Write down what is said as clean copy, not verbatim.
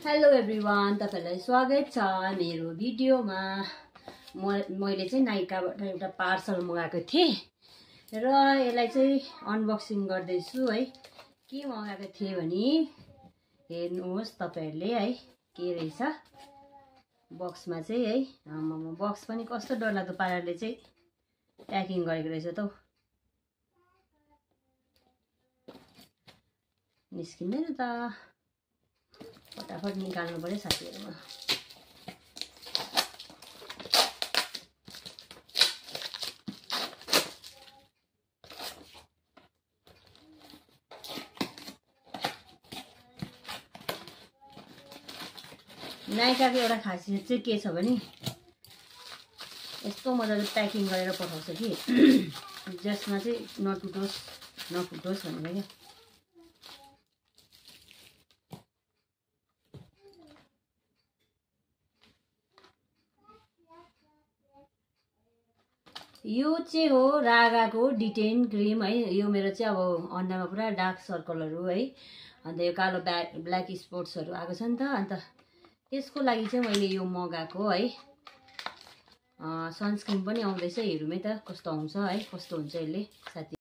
Hello everyone, तपाईहरुलाई स्वागत छ मेरो भिडियोमा। मैले चाहिँ नाइकाबाट एउटा पार्सल मगाएको थिएँ र यसलाई चाहिँ अनबक्सिङ गर्दैछु है। के मगाएको थिएँ भने हेर्नुहोस् तपाईहरुले है, के रहेछ बक्समा चाहिँ है। बक्स पनि कस्तो डरलाग्दो पाराले चाहिँ प्याकिङ गरेको रहेछ त। निस्किँदैन त, फटाफट निकाल्नु पर्यो साथीहरुमा। नाइकाको एउटा खासियत चाहिँ के छ भने यस्तो मजाले प्याकिङ गरेर पठाउँछ कि जसमा चाहिँ नफुटोस् भनेर क्या। यो चाहिँ हो रागाको डिटेन क्रिम है। यो मेरो चाहिँ अब अनुहारमा पुरा डार्क सर्कलहरू है, अन्त यो कालो ब्ल्याक स्पोट्सहरू आएको छ नि त, अन्त त्यसको लागि चाहिँ मैले यो मगाएको है। सनस्क्रिन पनि आउँदैछ, हेरौँ है त कस्तो आउँछ है, कस्तो हुन्छ यसले साथी।